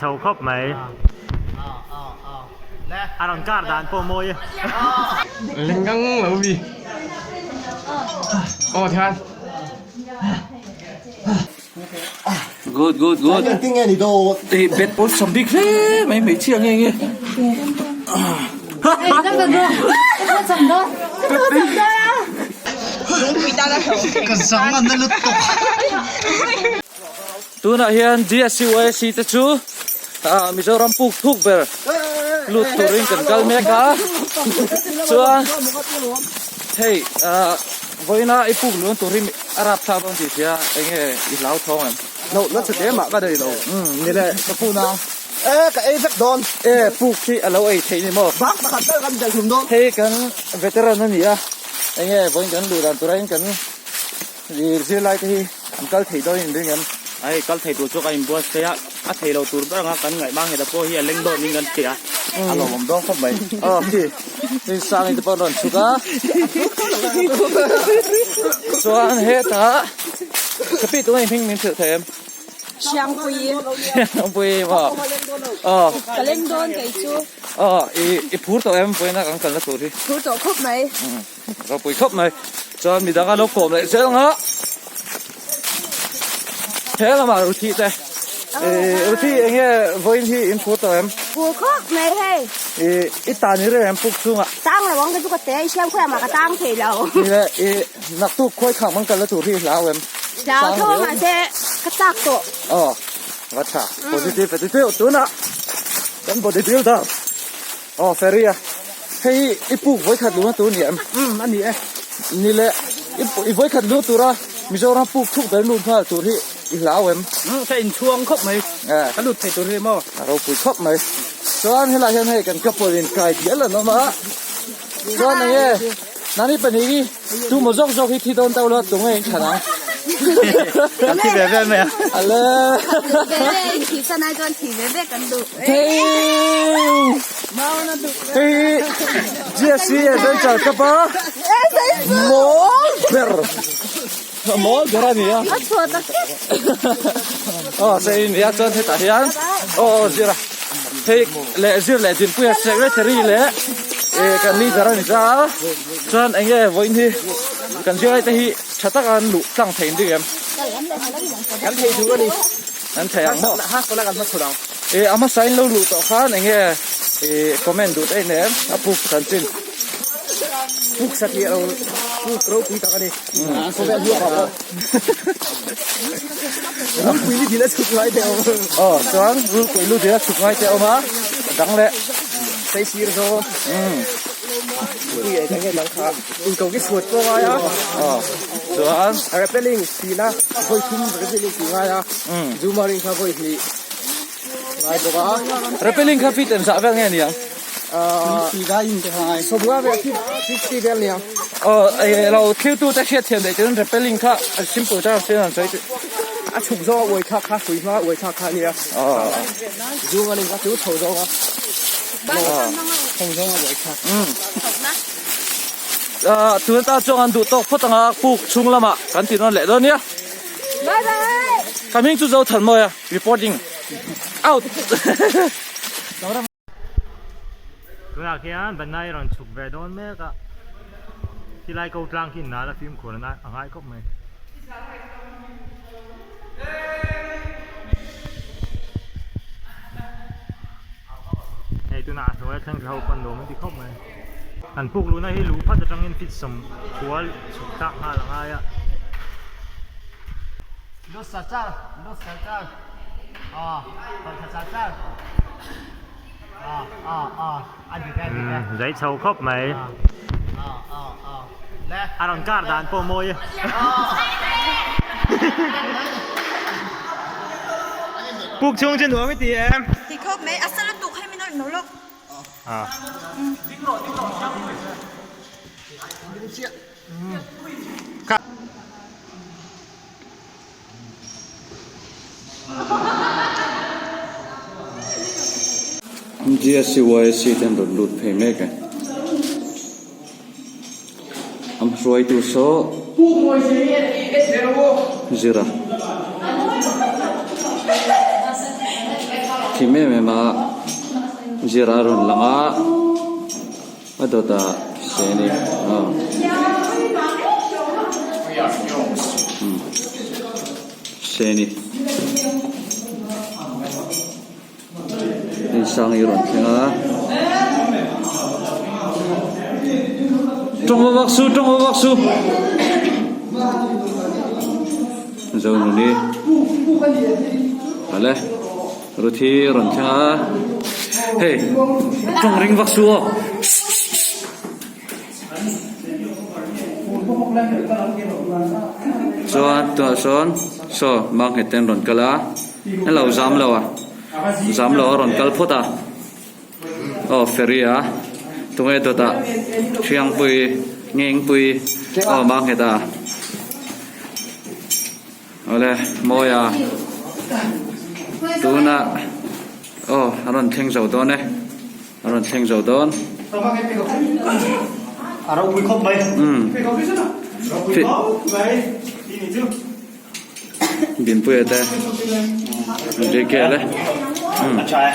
Chho khawp mai. A rawn kar dan pawh mawi e. Lengang lo mi. Aw thian. Good good good. Engtin nge ni dawn? Tih bet pawn sam bik hle mai hmeichhia nge nge. Ka zang a na lutuk. Tunah hian DSCYC te chu ah Mizoram puk thuk ber lut turin kan kal mek a chuan hei ah vawiina i puk luan tur hi a rap thlak dawn tih hria enge i hlau thawng em? Hloh na chhe te mah ka nei lo. Umm ni le ka puk na e ka ei vek dawn. E puk hi a lo ei theih ni maw? Bak pakhat tal kan belh hlum dawn. Hei kan veteran a ni a enge vawiin kan luh dan turah hian kan Zirlai te hi an kal thei dawn in ring em? Hei kal thei tur chu ka inbuat thei a, a thei lo tur ber anga kan ngaih mang heta pawh hi a leng dawt in kan hria. A lawmawm dawn khawp mai. Aw khi Rinsangi te pawh an rawn chhuk a. Chuan hetah ka pi tunge hming min hrilh thei em? Siangpuii. Siangpuii maw? Aw. Ka leng dawn kei chu. Aw i phur tawh em vawiina kan kalna tur hi? Phur tawh khawp mai. Ropui khawp mai. Chuan midang a lo kawm leh zel ang a. He lamah Ruthi te. Ruthi enge vawiin hi in phur tawh em? Phur khawp mai hei. I tan i reng em puk chhungah? Tang lo ang ka chu ka te i siam khawi ah mah ka tang thei lo. Ni le i naktuk khawi khak mang kalna tur hi i hlau em? Hlau tho mahse ka chak tawh. Aw va tha positive attitude tunah kan body builder. Aw ferry a hei hi i puk vawikhat luhna tur ni em? Umm a ni e. Ni le i vawikhat luh tura Mizoram puk thuk ber lut nghal tur hi i hlau em? Umm ka inchhuang khawp mai ka lut thei tur hi maw? A ropui khawp mai. Chuan helai hian hei kan couple in kai dial an awm a chuan eng nge nani pahnih hi tumaw zawk zawk hi thi dawn tauh lo a tunge in chhan ang? Kan thi ve ve mai a. Ale. Ve ve in thih san ai chuan thih ve ve kan duh. Hei GSC Adventure Cup a mawl ber mawl ber a ni a aw sei nia chuan hetah hian aw zir a hei leh zir leh dinpuia secretary leh eh kan leader a ni ta a chuan eng nge vawiin hi kan zirlai te hi tha taka an luh tlang thei ding em kan thei duh a ni. An thei ang maw? Eh a hmasa in lo luh tawh khan eng nge ih comment duh daih nen a puk chanchin. Puk satliah lo puk ropui tak a ni. Khawvel hmuak ah pawh. Rulpui lu dil a chhuk ngai te a awm. Aw chuan rulpui lu dil a chhuk ngai te a awm a dang leh. Saisir zawng. Pui eh eng nge dang kha. Inko ki chhuat pawh ngai a. Aw chuan. Rappelling tihna vawi thum rappelling tih ngai a. Zoomaring kha vawi hnih ngai bawk a. Rappelling kha feet engzah vel nge niang? Sawmnga vel 50 vel niang. Aw eh lo thiltu te hriat thiam daih chuan rappelling kha simple terms hian an sawi tih. A chhuk zawng a uai thlak kha hrui hma uai thlak kha a nia. Aw. Zoomaring kha chu chho zawng a. Chho zawng a uai thlak. Tun atan chuan an duh tawk phawt anga puk chhung lamah kan ti nawn leh dawn nia. Bye bye. Ka hming chu Zothanmawia reporting out. Tunah khian banai rawn chhuk ve dawn mek a, khilai ko tlang khi nal a fimkhur a ngai khawp mai. Hei tunah a hnuaia thleng thla ho pawn nuam an ti khawp mai. An puk luhna hi luh phat atangin fit sawm khual chhuk thlak nghal a ngai a. Zai chho khawp mai. A rawn kar dan pawh mawi e. Puk chhung chu nuam i ti em? Ti khawp mai, a sa lutuk hei min awih no lawk. A. GSCYC te an rawn lut phei mek e. An hruaitu saw Zira. thim em em a zira a rawn lang a a dawtah seni aw seni Insang hi rawn thleng a. Tawng vak su, tawng vak su. Zonuni. Ale. Ruthi rawn thleng a. Hei, tawng ring vak su aw. Chuan tunah sawn saw manghet te an rawn kal a an lo zam lo a zam lo a rawn kal phawt a aw ferry a tunge dawtah Hriangpui Ngengpui aw manghet a awle mawi a tunah aw a rawn thleng zo dawn e. A rawn thleng zo dawn. A ropui khawp mai. Ropui khawp mai. Ti ni chu. Dinpuia te. JK le. A tha e.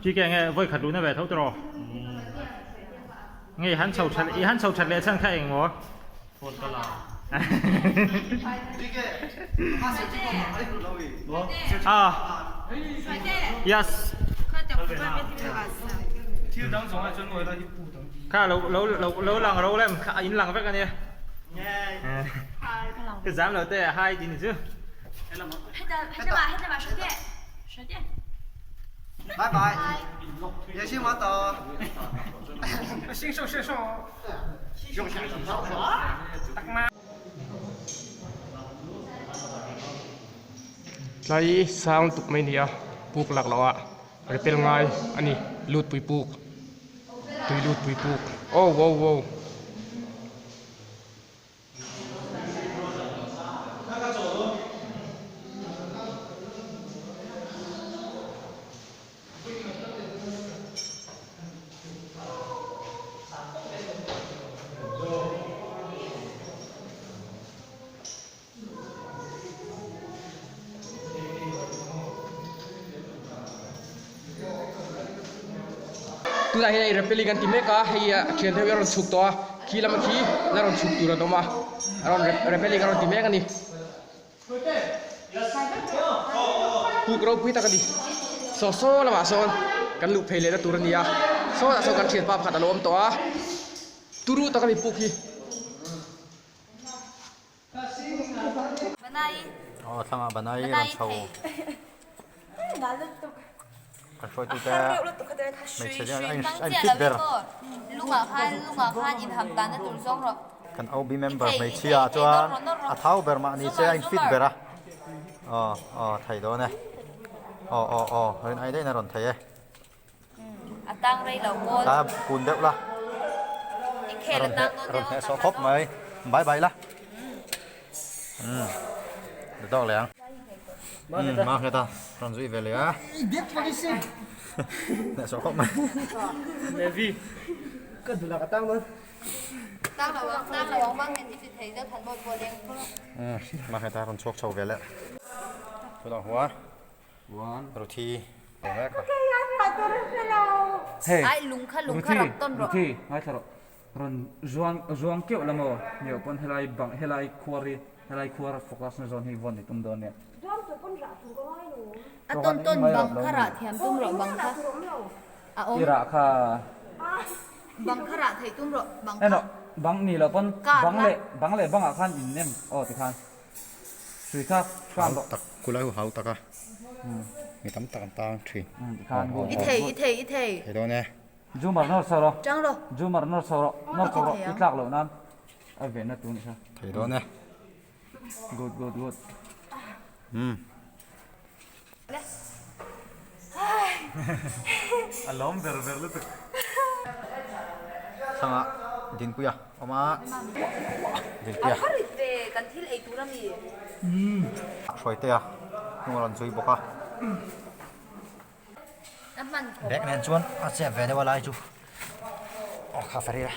Chi ke nge voi khat luna ve tho tro. Nge han chho that i han chho that leh chhan kha eng maw? Phone ka la. Ah. Yes. Kha lo lo lo lo lang ro lem kha in lang vek ania. Cái dám lo te hai tin chu. Bye bye. 也行，我走。Tlai sang tuk mai nia puk lak loh ah repel ngai a ni lut pui puk tui lut pui puk oh wow wow. Tunah hian hei rappelling an ti mek a hei a thian deuh hi a rawn chhuk tawh a khi lama khi la rawn chhuk tur an awm a a rawn rappelling a rawn ti mek a ni. Puk ropui tak a ni. Saw saw lamah sawn kan luh phei lehna tur a ni a, sawtah sawn kan thianpa pakhat a lo awm tawh a, turu tak a ni puk hi. Aw thlangah banai rawn chho. Kan hruaitu te hmeichhe zingah a in fit ber. Kan OB member hmeichhia ah chuan a thau ber mahni che a in fit ber a. Aw aw thei dawn e. Aw aw aw rin ai daih in a rawn thei e. Ta kun deuh la. A rawn heh a rawn heh sawh khawp mai. Bye bye la. Umm tawk leh ang. Umm ma nghet a rawn zui ve leh a. Heh sawh khawp mai. Umm ma nghet a rawn chhuak chho ve leh. Tunah huan Ruthi Hei Ruthi Ruthi ngaithla rawh rawn zuang zuang keuh la maw hniau pawn helai bang helai khuar hi helai khuar focus na zawn hi vawn i tum dawn nia. A tawn tawn bang kha rah thiam tum rawh bang kha a awm. I rah kha. Bang kha rah theih tum rawh bang kha. Eno bang ni loh pawn bang leh bang leh bangah khan in nem aw tikhan. Sui kha hram rawh. Tak kulai hu hau tak a. Mi tam tak an tang thin. I thei i thei i thei. Thei dawn e. Zumar nawr chho rawh. Tang rawh. Zumar nawr chho rawh. Nawr chho rawh. I tlak loh nan a venna tur ni kha. Thei dawn e. Good good good. Um. A lawm ber ber lutuk. Thanga Dinpuia awm a. Dinpuia. A kharit ve kan thil ei tur a mi. Hruaitea hnung a rawn zui bawk a. Bag nen chuan a chep ve deuh a lai chu aw kha ferry a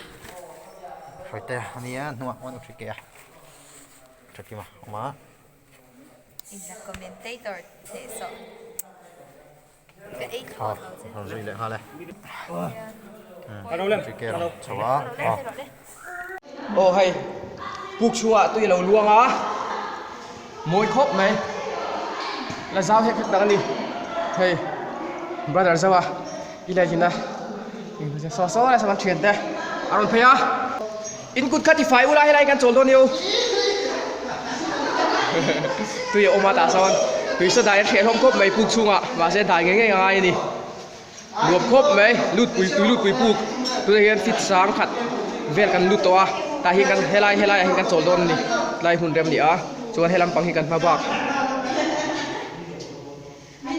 Hruaitea a nia hnungah khuan u hrike a Thakima a awm a. Kha rawn zui leh nghal e. Hrike a rawn chho a aw. Aw hei puk chhuah tui a lo luang a mawi khawp mai la zau hek hek tak a ni hei brother zo a i la in a saw saw lai sawn an thian te a rawn phei a in kut kha tifai ula helai kan chawl dawn nia u tui a awm a tah sawn tui saw dai a hreh hlawm khawp mai puk chhungah mahse dai ngei ngei a ngai a ni. Nuam khawp mai, lut pui tui lut pui puk tunah hian fit sang khat vel kan lut tawh a tah hian kan helai helai ah hian kan chawl dawn a ni tlai hun rem a ni a chuan he lampang hi kan hma bak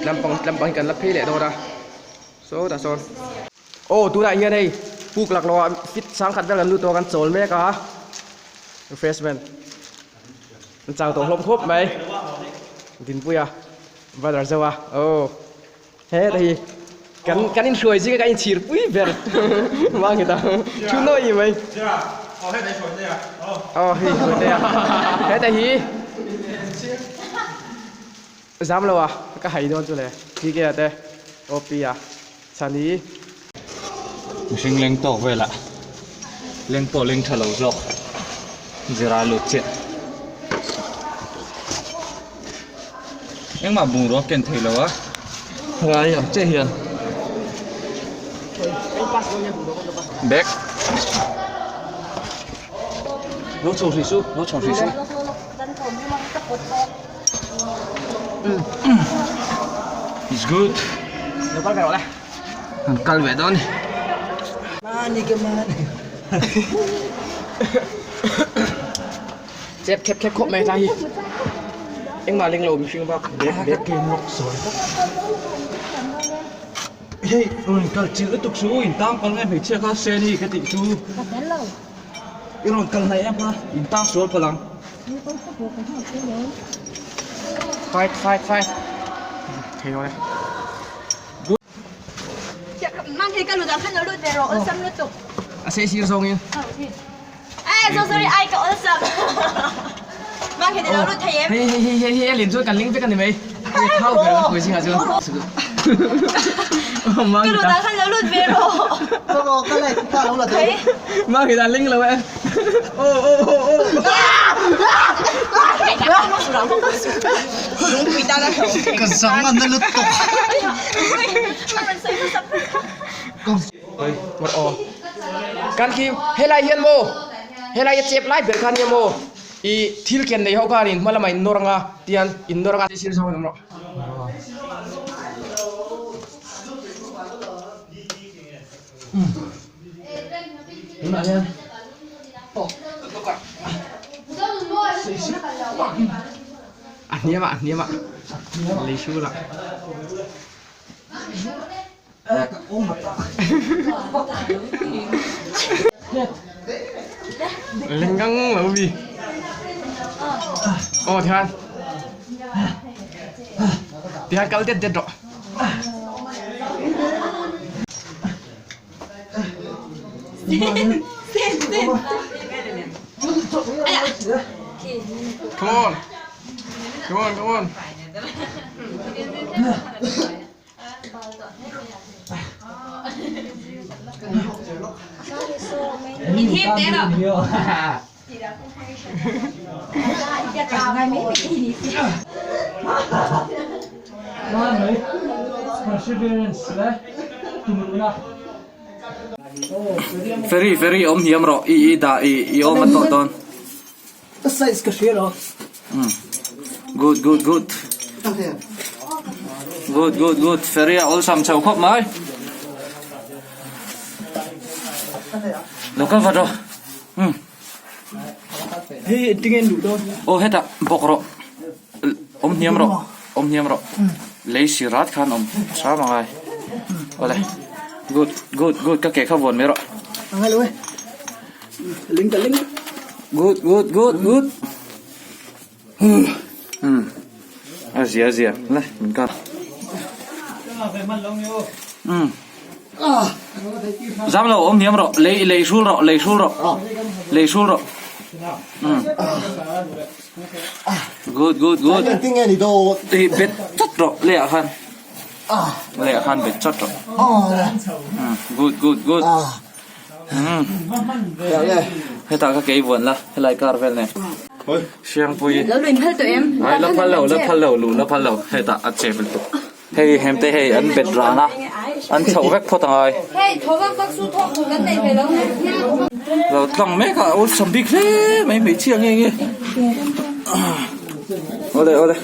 lampang lampang hi kan la phei leh dawn a saw tah sawn aw tunah hian hei puk laklawh ah fit sang khat vel kan lut tawh a kan chawl mek a refreshment an chau tawh hlawm khawp mai Dinpuia brother Zoa aw. He ta hi kan kan in hruai zinga kan in chhir pui ber mang hi ta thu nawi mai aw hei hruai te a he ta hi zam lo a ka hai dawn chu le TK a te OP a Chhani. Mihring leng tawk velah leng pawh leng tha lo zawk zira lut chiah. Engmah bungrua ken thei lo a helai ang chiah hian bag lo chho hrih su lo chho hrih su it's good an kal ve dawn a ni Chep khep khep khawp mai tlai hi engmah leng lo mihring bak bek bek ke lawk sawi tak hei rawn kal chilh lutuk chu in tang pal nge hmeichhia kha seni ka tih chu i rawn kal hnaih em kha in tang sual palh ang fight fight fight thei dawn e Mang hi ka lut ah khan lo lut ve rawh awlsam lutuk a sei sir zawngin Hei hei hei hei hei a lem chuan kan leng vek a ni mai hei thau ber a khawi zingah chuan Mang hi ta Mang hi ta leng lo e oh oh oh oh Ka zang a na lutuk. Mar aw. Kan khi helai hian maw helai a chep lai ber khan nia maw i thil ken nei ho khan in hma lamah in nawr anga tian in nawr anga sir zawng in awm rawh. Tunah hian a hniam ah a hniam ah lei hrul ah. Lenggang lo mi. Aw thian. Tihan kal det det rawh. Come on. Come on, come on. Ferry ferry awm hniam rawh i i dah i i awm a tawh dawn. Ka size ka hria lo. Good good good. Good good good. Ferry a awlsam chho khawp mai. Lo kal vat rawh. Um. Hei tinge luh dawn. Aw hetah bawk rawh. Awm hniam rawh. Awm hniam rawh. Lei si rat khan awm hram angai. Awle. Good good good ka ke kha vuan mai rawh. A ngai lo e. Ling ka ling. Good good good good. Um. A zia a zia le min kar. Um. Zam lo awm hniam rawh lei lei hrul rawh lei hrul rawh lei hrul rawh. Um. Good good good. Ti bet chat rawh leiah khan. Leiah khan bet chat rawh. Um. Good good good. Um. Hetah ka kei vuan la helai kar vel nen. Siangpui. Ai la phal lo la phal lo luh la phal lo hetah a che lutuk. Hei hemte hei an bet ran a, an chhoh vek phawt angai. Lo tlang mek a, awlsam bik hle mai hmeichhia nge nge. Awle awle.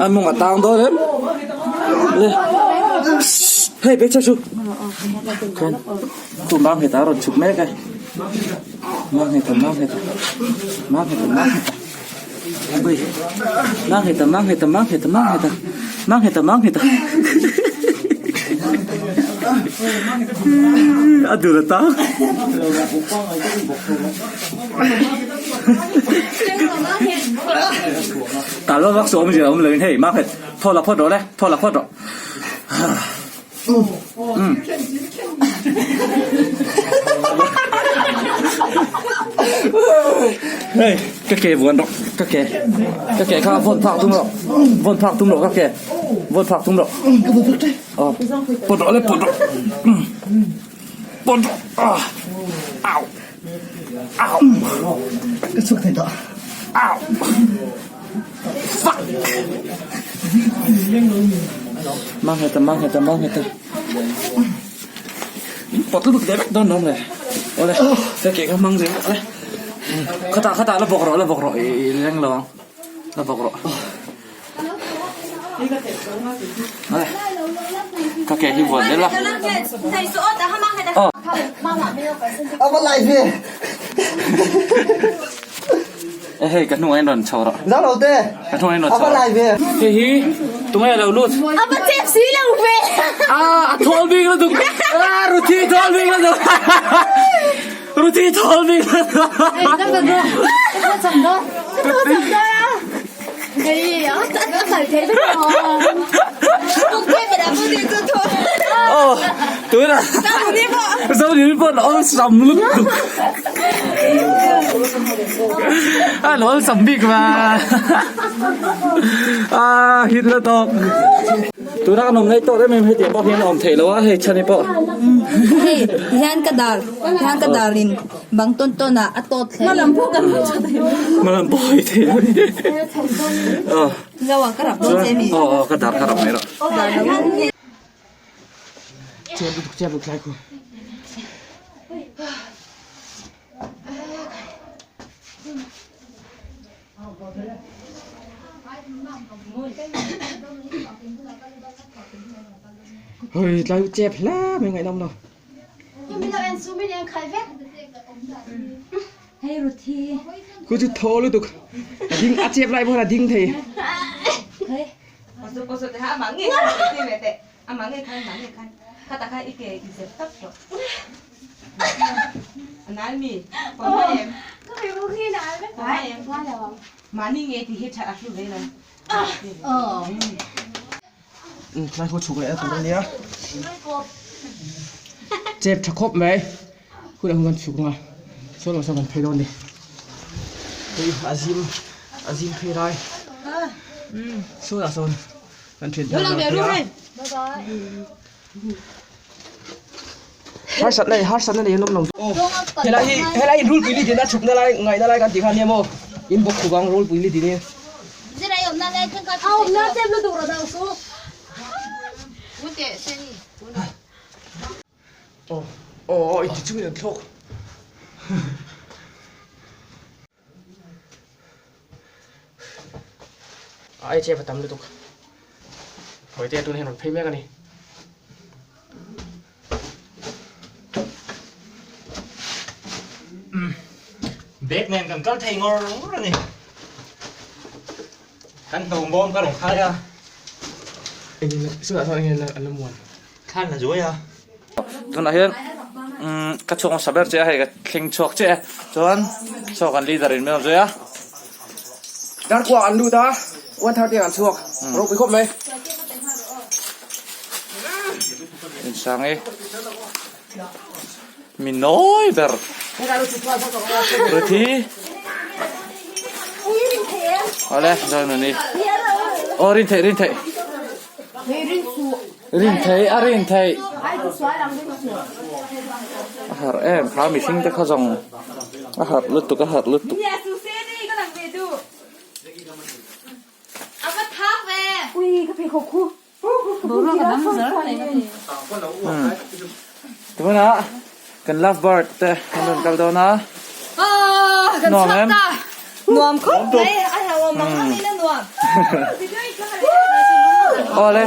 A mawng a tang dawn em. Le. Hei be chu. Khan tu mang heta rawn chhuk mek e. Mang heta mang heta. Mang heta mang heta. Ui mang heta mang heta mang heta mang heta mang heta mang heta a dur a tang tal vak vak chu awm zia awm lo in hei mang het thaw la phawt rawh le thaw la phawt rawh Hei ka ke vuan rawh ka ke ka ke kha vawn phak tum rawh vawn phak tum rawh ka ke vawn phak tum rawh aw pawt rawh le pawt rawh pawt rawh ah au au ka chhuak thei tawh au fuck mang heta mang heta mang heta pawt lutuk leh vek dawn lawm le awle ka ke kha hmang zel awle khatah khatah la bawk rawh la bawk rawh i leng lo ang la bawk rawh awle ka ke hi vuan zel a aw a va lai ve E hei ka hnungah in rawn chho rawh. Zau lo te. Ka hnungah in rawn chho rawh. A va lai ve. Hei hi tunge a lo lut. A va chep si lo ve. Ah a thawl bik lutuk. Ah Ruthi thawl bik lutuk. Ruthi thawl bik lutuk. Hei ka va do. Ka thaw cham do. Ka thaw cham do a. Hei a a kal thei vek lo. Tuk thei pa dah pu ti chu thaw. Oh tuna. Zau ni pawh. Zau ni pawh awlsam lutuk. A lo awlsam bik ma. A hit la tawk. Tuna kan awm nei tawk em em hetiang pawh hian a awm theih lo a hei chhan hi pawh. Hei hian ka dar hian ka dar in bang tawn tawn ah a tawt hle. Hmalam pawh kan hmu tha thei lo. Hmalam pawh hawi thei lo. Aw. Zo ah ka rap dawn che mi. Aw aw ka dar ka rap mai rawh. Chep lutuk chep lutuk lai khu. Hei tlai chep hle mai ngaihnawm lo. Hei Ruthi. Khu chu thaw lutuk. A ding a chep lai pawh a ding thei. Tlai khu chhuk leh na tur a nia chep tha khawp mai hun ah hun kan chhuk ang a saw lamah sawn kan phei dawn a ni hei a zim a zim phei lai saw lah sawn kan thian te an lo phei a. Harsat na harsat na nei an awm lo helai hi helai hi rulpui li din a chhukna lai ngaihna lai kan tih kha nia maw in bawk khuk ang rulpui li din hi. Aw aw aw inti chungin an thlawk. A ai chep a tam lutuk. Hawi te tun hian rawn phei mek a ni. Bag nen kan kal thei ngawr ngawr a ni. Kan hnawm bawm ka rawn khai a. Eng sawn enge an la muan. Thlan la zuai a. Tunah hian umm ka chhuak hmasa ber che a hei ka thleng chhuak chiah e chuan saw kan leader in min rawn zui a. Darkua an lut a 1:30 ah an chhuak ropui khawp mai. Insangi mi nawi ber Ruthi awle Zonuni aw rin theih rin theih rin theih a rin theih a harh em kha mihring te kha zawng a harh lutuk a harh lutuk. Tunah kan love bird te an rawn kal dawn a. Nuam em? Nuam khawp mai a hlauhawm ang ang in a nuam. Awle.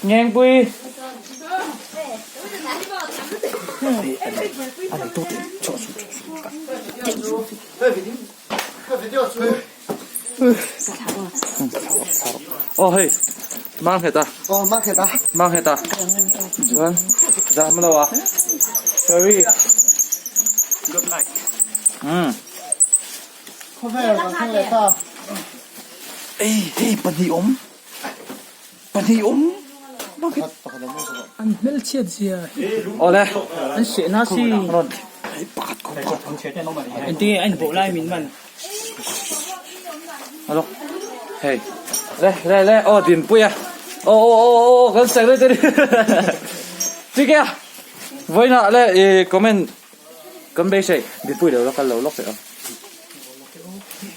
Ngengpui. Aw hei mang nghet a aw mang nghet a mang nghet a chuan zam lo a sorry good night um khawvel kan thleng leh ta ei hei pahnih awm pahnih awm an hmelchhiat zia awle an sehna si pakhat ko pakhat ko engtinge a inbawh lai min man Alo hei le le le aw dinpui a aw aw aw aw kan secretary chike a vawiinah le i comment kan beisei dinpui lo la kal lo lawk teh ang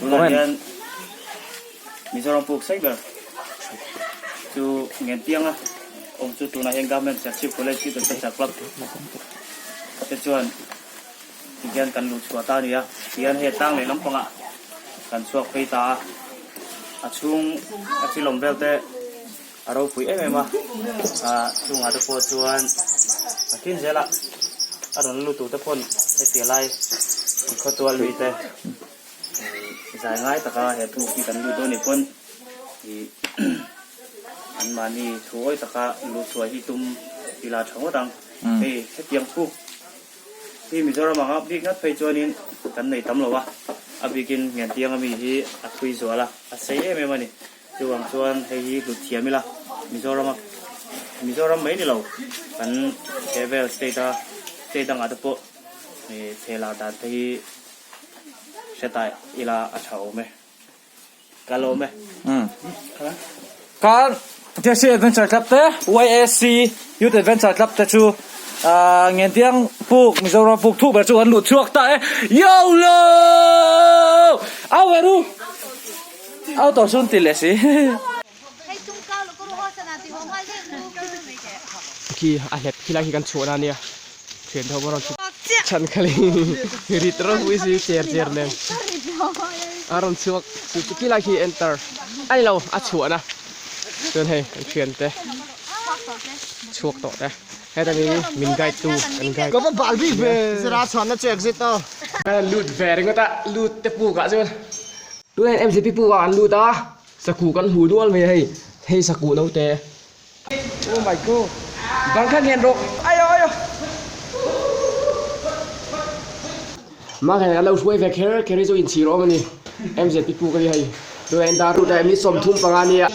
Tunah hian Mizoram puk sei ber chu Ngentianga awm chu tunah hian Government Serchhip College Youth Adventure Club te chuan Tihian kan luh chhuah ta a ni a, tihian hei tlang leh lampangah kan chhuak phei ta a, a chhung a thil awm vel te a ropui em em a, ah chungah te pawh chuan a kin zel a, a rawn lut tur te pawn hetiang lai khawtual mi te zai ngai taka he puk hi kan lut dawn nih pawn ih anmahni thu awi taka luh chhuah hi tum ila tha ngawt ang, hei hetiang puk. Hi Mizoram anga bik ngat phei chuanin kan nei tam lo a, a bikin Ngentianga mi hi a thui zual a, a sei em em a ni. Chuvang chuan hei hi hlut thiam ila, Mizoram a Mizoram mai ni lo kan he vel state a state dangah te pawh chhehlah dan te hi hre ta ila a tha awm e. Ka lawm e. Kan Jesse Adventure Club te, YAC Youth Adventure Club te chu Ngentiang puk Mizoram puk thuk ber chu an luh chhuak ta e. YOLO! Au ve ru! Au tawh chu an ti leh si. Khi a hlep khi lai khi kan chhuahna ania thian ho pawh a rawn chhan khalh in rit ropui si cher cher nen a rawn chhuak chu chu khi lai khi enter a ni lo a chhuahna chuan hei an thian te chhuak tawh te heta mi min guide tu kan guide Ka va bal bik ve zira chhuahna chu exit aw. Kan lut ve ringawt a lut te puk ah chuan tunah hian mzp puk ah an lut a. Sakuh kan hmuh nual mai a hei, hei sakuh naute. Oh my god, bang kha ngen rawh. Ayo ayo. Mah hian kan lo hruai ve kher kher hi chu inchhir awm a ni. MZP puk a ni hei. Tunah hian dar rut ah mi 35 a nia.